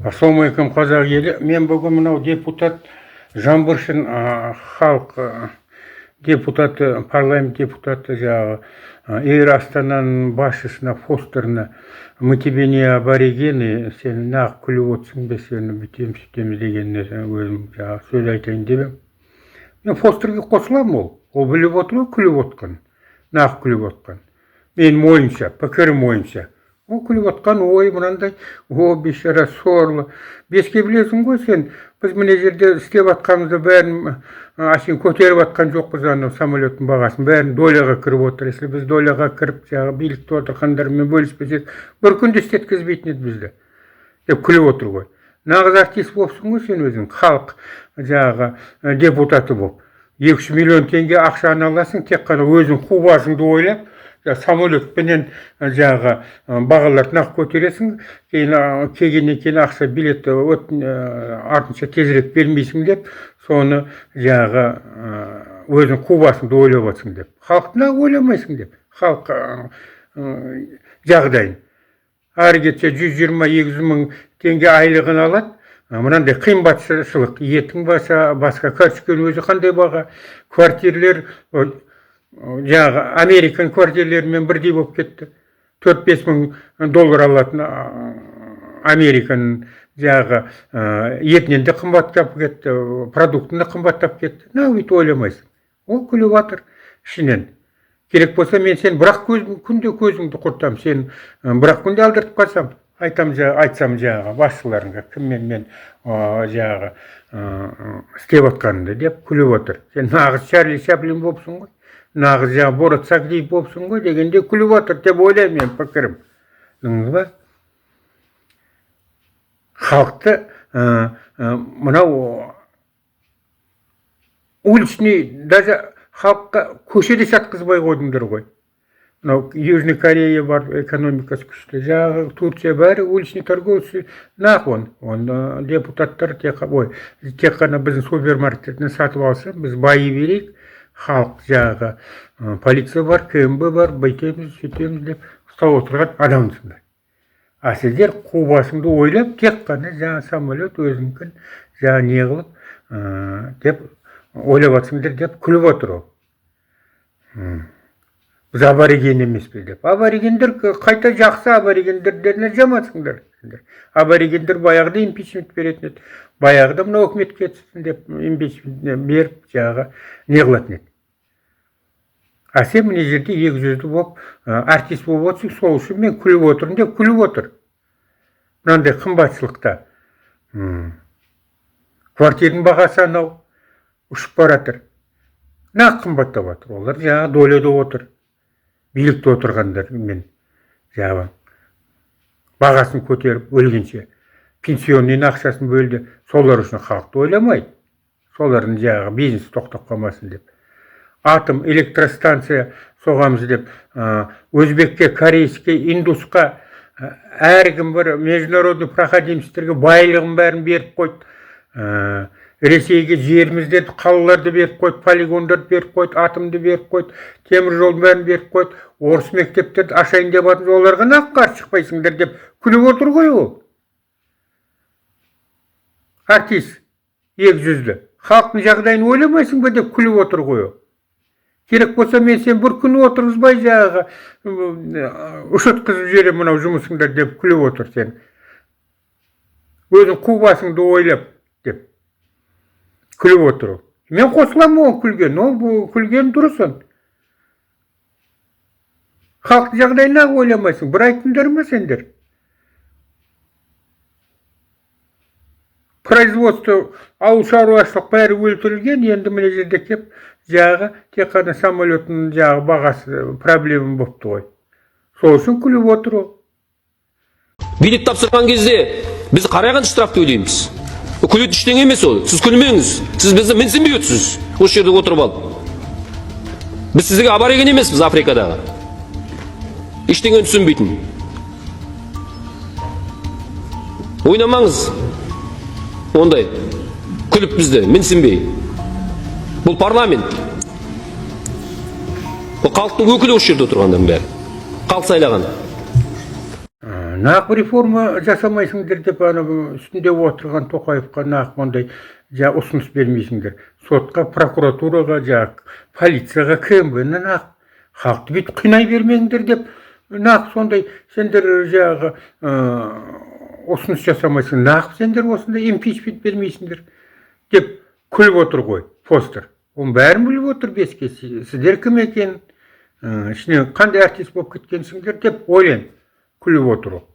Ассалаумағалейкум, қазақ елі! Мен бүгін мынау депутат Жаңбыршин, халық депутаты, парламент депутаты, жаңағы Эйр Астананың басшысына Фостеріне «Мы тебе не аборигены, сен нағып күліп отырсың ба, сені бүйтеміз, сөйтеміз» дегеніне өзім жаңағы сөз айтайын деп едім. Мен Фостерге қосыламын. Ол біліп отыр ғой күліп отқан, нағып күліп отқан. Менің ойымша, пікірім ойымша, ол күліп отқан ой мынандай: «О, бейшара, сорлы беске, білесің ғой сен, біз мына жерде істеп жатқанымызды бәрін әшейін көтеріп жатқан жоқпыз. Анау самолеттің бағасын бәрін доляға кіріп отыр. Если біз доляға кіріп, жаңағы билікте отырғандармен бөліспесек, бір күнде істеткізбейтін еді бізді», — деп күліп отыр ғой. Нағыз артист болыпсың ғой сен өзің, халық жаңағы депутаты болып 2-3 миллион теңге ақшаны аласың, тек қана өзің қу басыңды ойлап, самолетпенен жаңағы бағаларды нақ көтересің. Кейін келгеннен кейін ақша, билет артынша тезірек бермейсің деп, соны жаңағы өзің қу басыңды ойлап отырсың деп, халықты нақ ойламайсың деп, халық жағдайын. Ары кетсе 120-200 мың теңге айлығын алады. Мынандай қымбатшылық, еттің басы, басқа картошканың өзі қандай баға, квартирлер жаңағы американ квартирлерімен бірдей болып кетті. 4-5 мың доллар алатын американың жаңағы етінен де қымбаттап кетті, продуктын да қымбаттап кетті. Мынау өйтіп ойламайсың. Ол күліп жатыр ішінен. Керек болса, мен сен бір ақ күнде көзіңді құртамын, сен бір ақ күнде алдыртып қалсам, айтам, айтсам жаңағы басшыларыңа, кіммен мен жаңағы істеп жатқанымды деп күліп отыр. Сен нағыз Чарли Чаплин болыпсың ғой, нағыз жаңағы Борат Сагдиев болыпсың ғой дегенде күліп отыр деп ойлаймын мен, пікірім. Түсіндіңіз ба? Халықты мынау уличный, даже халыққа көшеде жатқызбай қойдыңдар ғой. Мынау Южный Корея бар, экономикасы күшті, жаңағы Турция, бәрі уличный торговцы нақ. Оны депутаттар тек, ой, тек қана біздің супермаркеттерден сатып алса, біз байи берейік, халық жаңағы полиция бар, КНБ бар, бүйтеміз, сөйтеміз деп ұстап отырған адамсыңдар. А сіздер қу басыңды ойлап, тек қана жаңа самолет өзінікін жаңа не қылып деп ойлап жатсыңдар деп күліп отыр ол. Біз абориген емеспіз деп. Аборигендер қайта жақсы, аборигендерден жамансыңдар сендер. Аборигендер баяғыда импичмент беретін еді, баяғыда мынау үкіметке түссін деп импичмент беріп, жаңағы не қылатын еді. А сен мына жерде екі жүзді болып, артист болып отырсың, сол үшін мен күліп отырмын деп күліп отыр. Мынандай қымбатшылықта квартираның бағасы анау ұшып бара жатыр, нақ қымбаттап жатыр. Олар жаңағы доляда отыр, билікте отырғандар мен жаңағы бағасын көтеріп өлгенше пенсионный ақшасын бөлді. Солар үшін халықты ойламайды, солардың жаңағы бизнес тоқтап қалмасын деп. Атом электростанция соғамыз деп өзбекке, корейске, индусқа, әркім бір международный проходимецтерге байлығын бәрін беріп қойды. Ресейге жеріміздерді, қалаларды беріп қойды, полигондарды беріп қойды, атомды беріп қойды, темір жолдың бәрін беріп қойды. Орыс мектептерді ашайын деп жатырмыз, оларға нақ қарсы шықпайсыңдар деп күліп отыр ғой ол артист екі жүзді. Халықтың жағдайын ойламайсың ба деп күліп отыр ғой ол. Керек болса, мен сен бір күн отырғызбай, жаңағы ұшыртқызып жіберемін мынау жұмысыңды деп күліп отыр. Сен өзің қу басыңды ойлап деп күліп отыр ол. Мен қосыламын оған күлген. Ол бұл күлген дұрыс. Ол халықтың жағдайын неғып ойламайсың, бір айттыңдар ма сендер? Производство, ауыл шаруашылық бәрі өлтірілген. Енді мына жерде кеп жаңағы тек қана самолеттің жаңағы бағасы проблема болыпты ғой, сол үшін күліп отыр ол. Билік тапсырған кезде біз қарай қанша штраф төлейміз? Ол күлетін ештеңе емес ол. Сіз күлмеңіз, сіз бізді менсінбей отырсыз осы жерде отырып алып. Біз сізге абориген емеспіз, Африкадағы ештеңені түсінбейтін. Ойнамаңыз ондай күліп, бізді менсінбей. Бұл парламент, бұл халықтың өкілі, осы жерде отырғандардың бәрі халық сайлаған. Нақ реформа жасамайсыңдар деп, ана үстінде отырған Тоқаевқа нақ мындай жаңа ұсыныс бермейсіңдер? Сотқа, прокуратураға, жаңағы полицияға, КНБ нақ халықты бүйтіп қинай бермеңдер деп, нақ сондай сендер жаңағы ұсыныс жасамайсың, нақ сендер осындай импичмент бермейсіңдер деп күліп отыр ғой Фостер. Оның бәрін біліп отыр беске. Сіздер кім екенін, ішінен қандай артист болып кеткенсіңдер деп ойлаймын, күліп отыр ол.